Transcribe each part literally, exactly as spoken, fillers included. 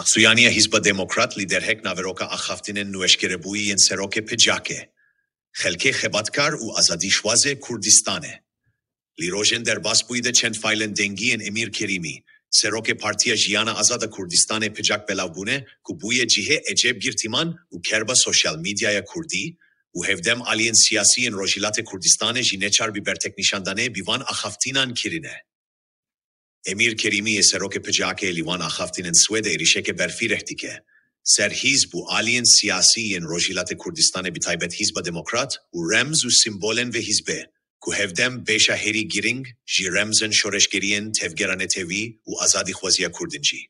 Suyaniya Hizba Demokrat li derhek naveroka axaftinên nûeşkerebûyî yên serokê P C K, xelkê xebatkar û azadîşwazê Kurdistanê. Li rojên derbasbûyî de çend faylên dengî yên Emîr Kerîmî, serokê Partiya Jiyana Azad a Kurdistanê P C K belav bûne ku bûye cihê ecêb girtîman û kerba sosyal medyaya kurdî û hevdem aliyên siyasî yên Rojhilatê Kurdistanê jî neçar bi berteknîşandanê bi van axaftinan kirine. Emîr Kerîmî yê serokê P C K li wan axaftinên Swêdê êrîşeke berfireh dike ser hîzb û aliyên siyasî yên Rojhilatê Kurdistanê, bi taybet Hîzba Demokrat û remz û simbolên vê hîzbê, ku hevdem beşa herî girîng ji remzên şoreşgeriyên tevgera netewî û azadîxwaziya Kurd in jî.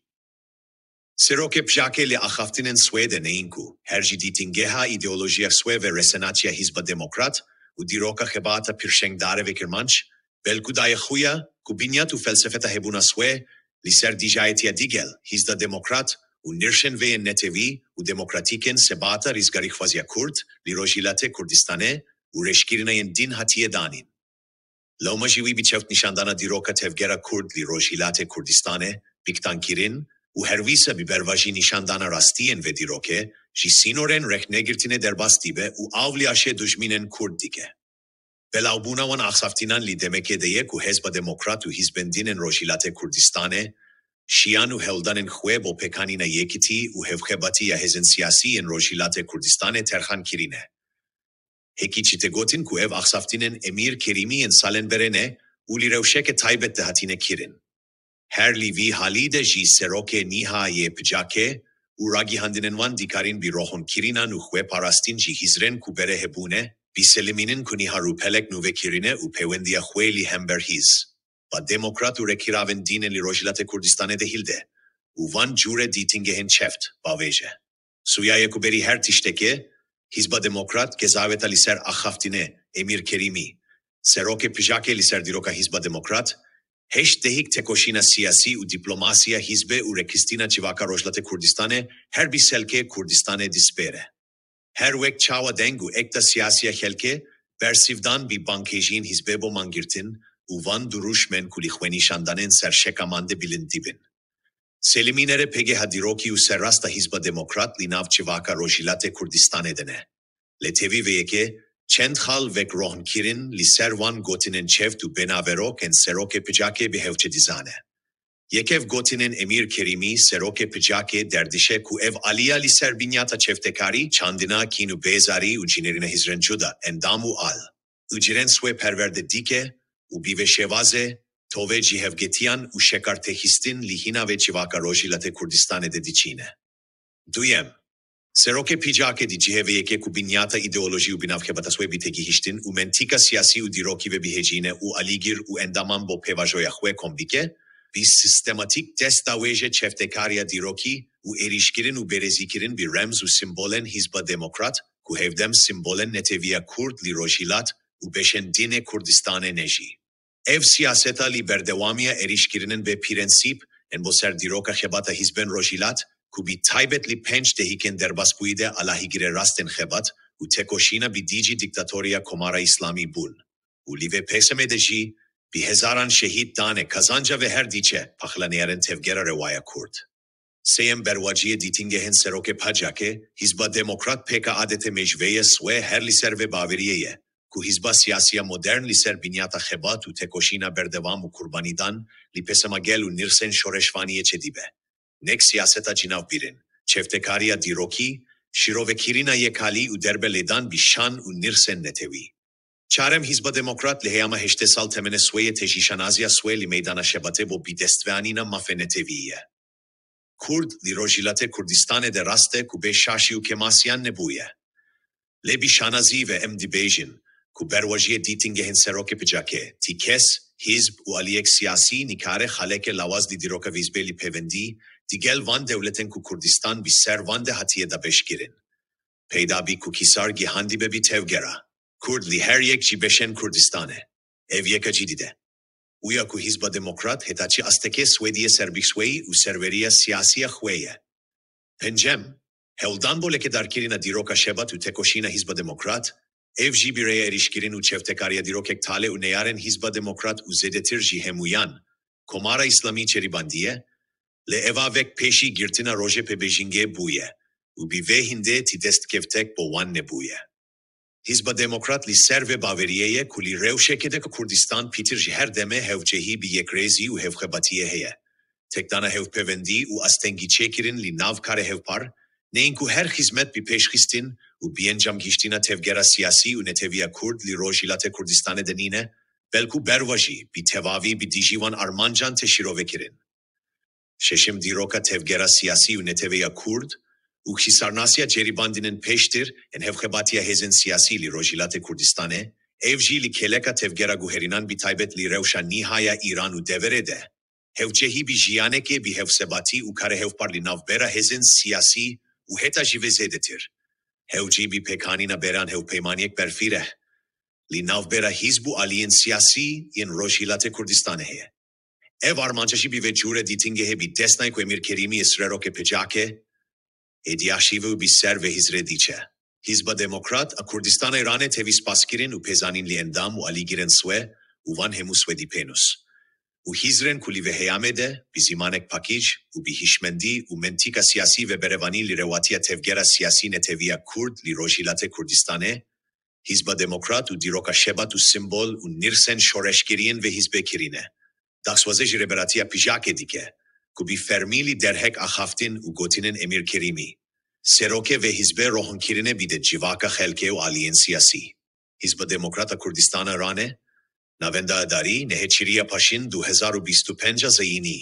Serokê P C K li axaftinên Swêdê neyên ku her ji dîtingeha îdeolojiya swê ve resenaçiya Hîzba Demokrat û dîroka xebata pêşengdarê vê kirmanc, belku daye xuya ku binyat û felsefeta hebûna swê li ser dijayetiya digel Hîzba Demokrat û nirşên vê yên netewî û demokratîk ên sebata rizgarîxwaziya Kurd li Rojhilatê Kurdistanê û rêşkirina yên din hatiye danîn. Lewma jî wî bi çewt nîşandana dîroka tevgera Kurd li Rojhilatê Kurdistanê biktan kirin û her wisa bi bervajî nîşandana rastiyên vê dîrokê ji sînorên rexnegirtinê derbas dibe û av li aşê dijminên Kurd dike. Belawbûna wan axaftinan li demekê de ye ku Hizba Demokrat û hîzbên din ên Rojhilatê Kurdistanê şiyan û hewldanên xwe bo pêkanîna yekitî û hevxebatî ya hêzên siyasî yên Rojhilatê Kurdistanê terxan kirine. Hekî çi tê gotin ku ev axaftinên Emîr Kerîmî yên salên berê ne û li rewşeke taybet de hatine kirin. Her li vî halî de jî serokê nîha yê P C K û ragihandinên wan dikarîn bi rohonkirinan û xweparastin ji hizrên ku berê hebûne, biselimînin ku nîha rûpelek nû vekirine û pêwendiya xwe li hember Hîzba Demokrat û rêkiravên din ên li Rojhilatê Kurdistanê de hildê û van cûre dîtingehên çewt bavêje. Suya ye ku berî her tiştekê, Hîzba Demokrat qezaweta li ser axaftinê Emîr Kerîmî, serokê P C K li ser dîroka Hîzba Demokrat, heşt dehîk tekoşîna siyasî û dîplomasiya hîzbê û rêkistina civaka Rojhilatê Kurdistanê her bi selkê Kurdistanê dispêre. Her wek çawa deng û ekta siyasî ya xelkê bersîvdan bi bankêjiyên hîzbê bo mangirtin û van dirûşmên ku li xwenîşandanên ser şekamandê bilind dibin. Selimînere pêgeha dîrokî û serrast a Hîzba Demokrat li nav civaka Rojhilatê Kurdistanê de ne. Lê tevî vê yekê çend xal vek rohnkirin li ser wan gotinên çewt û bênaverok ên serokê P C K bi hevçe dizane. Yekev gotinên Emîr Kerîmî, serokê P C K, derdişe ku ev aliya li ser binyata çewtekarî, çandina kîn û bêzarî û cinêrîna hizrên cuda, endam û al û cirên swê perwerde dike û bi vê şêwazê tovê cihevgetiyan û şekartêxistin li hîna vê civaka Rojhilatê Kurdistanê de diçîne. Duyem, serokê P C K di cihê vê yekê ku binyata îdeolojî û binavxebata swê bi tegihiştin û mentîka siyasî û dîrokî ve bihêcîne û alîgir û endaman bo pêvajoya xwe kom bike, bi sîstematîk dest da wêje çewtekariya dîrokî û êrîşkirin û bêrêzîkirin bi remz û simbolên Hîzba Demokrat ku hevdem simbolên neteviya Kurd li Rojhilat û beşên din ê Kurdistanê ne jî. Ev siyaseta li berdewamiya êrîşkirinên bê prensîp ên bo ser dîroka xebata hîzbên Rojhilat ku bi taybet li pênc dehîkên derbasbûyî de alahîgirê rast ên xebat û tekoşîna bi dî cî dîktatoriya Komara Îslamî bûn û li vê pêsemê de jî bi hezaran şehîd dane, kazanca vê her diçe paxlaneyarên tevgera rewa ya Kurd. Sêyem, berwaciyê dîtingehên serokê P C K, Hîzba Demokrat pêka adetê mêjveyê swê her li ser vê baweriyê ye ku hîzba siyasî ya modern li ser binyata xebat û tekoşîna berdewam û qurbanîdan li pêsema gel û nirxên şoreşvaniyê çêdibe. Nek siyaseta cinavbîrin, çewtekariya dîrokî, şîrovekirina yekalî û derbe lêdan bi şan û nirxên netewî. Çarem, Hîzba Demokrat li heyama heştê sal temenê swê ye tejî şanaziya swê li meydana şebatê bo bidestveanîna mafê netewî ye. Kurd li Rojhilatê Kurdistanê de rast e ku bê şaşî û kêmasiyan nebûye. Lê bi şanazî ve em dibêjin ku berwajiyê dîtingehên serokê P C K, ti kes, hîzb û aliyek siyasî nikare xaleke lawaz li dîroka vîzbê li pêvendî digel van dewletên ku Kurdistan bi ser van de hatiye dabeşkirin. Peyda bî ku kîsar gihandibe bi tevgera Kurd li her yek ji beşên Kurdistanê. Ev yeka cîdî de. Uya ku Hîzba Demokrat heta çi astekê Swêdiyê serbixweyî û serweriya siyasî ya xwe ye. Pencem, hewldan bo lekedarkirina dîroka şebat û tekoşîna Hîzba Demokrat, ev jî bi rêya êrîşkirin û çewtekariya dîrokek tale û neyarên Hîzba Demokrat û zêdetir jî hemûyan Komara Îslamî çêrîbandiye, Lê eva vek pêşî girtina rojê pêbêjingê bûye û bi vê hîndê tî destkeftek bo wan nebûye. Hizba Demokrat li ser vê baweriyê ye ku li rewşeke de Kurdistan pîtir ji her demê hevcehî bi yekrêzî û hevxebatiyê heye. Tekdana hevpeyvendî û astengî çêkirin li nav karê hevpar, neyên ku her xizmet bi pêş xistin û bi encam gihiştina tevgera siyasî û neteviya Kurd li Rojhilata Kurdistanê de nîne, belku berva jî bi tevavî bi dijî wan armancan tê şîrovekirin. Şeşem, dîroka tevgera siyasî û neteveya Kurd û xisarnasiya ceribandinên pêştir ên hevxebatiya hêzên siyasî li Rojhilata Kurdistanê, ev jî li kêleka tevgera guherînan bi taybet li rewşa nîha ya Îran û deverê de, hevcehî bi jiyanekê bi hevsebatî û karê hevpar li navbera hêzên siyasî û heta jî vê zêdetir, hewcî bi pêkanîna bêran hevpeymaniyek berfireh li navbera hizb û aliyên siyasî yên Rojhilata Kurdistanê heye. Ev armanca jî bi vê cûre dîtingê heye bi dest nayê ku Emîr Kerîmî yê sirerokê pecake, êdî aşîve û bi ser vê hizrê diçe. Hizba Demokrat a Kurdistana Îranê tevî spaskirin û pêzanîn li endam û alîgirên swe û van hemû swedî pênûs û hizrên ku li vê heyamê de bi zîmanek pakîc û bi hişmendî û mentîka siyasî ve berevanî li rewatiya tevgera siyasî neteviya Kurd li Rojhilata Kurdistanê, Hizba Demokrat û dîroka şebat û simbol û nîrsên şoreşgeriyên vê hizbê kirîne. Daxwaza ji rêberatiya pijakê dike ku bi fermî li derhek axaftin û gotinên Emîr Kerîmî, serokê vê hizbê rohunkirinê bide civaka xelkê û aliyên siyasî. Hizba Demokrat a Kurdistana Îranê, Navenda Adarî, nehêçîriya paşîn du hezar û bîst û pênc a Zeyînî.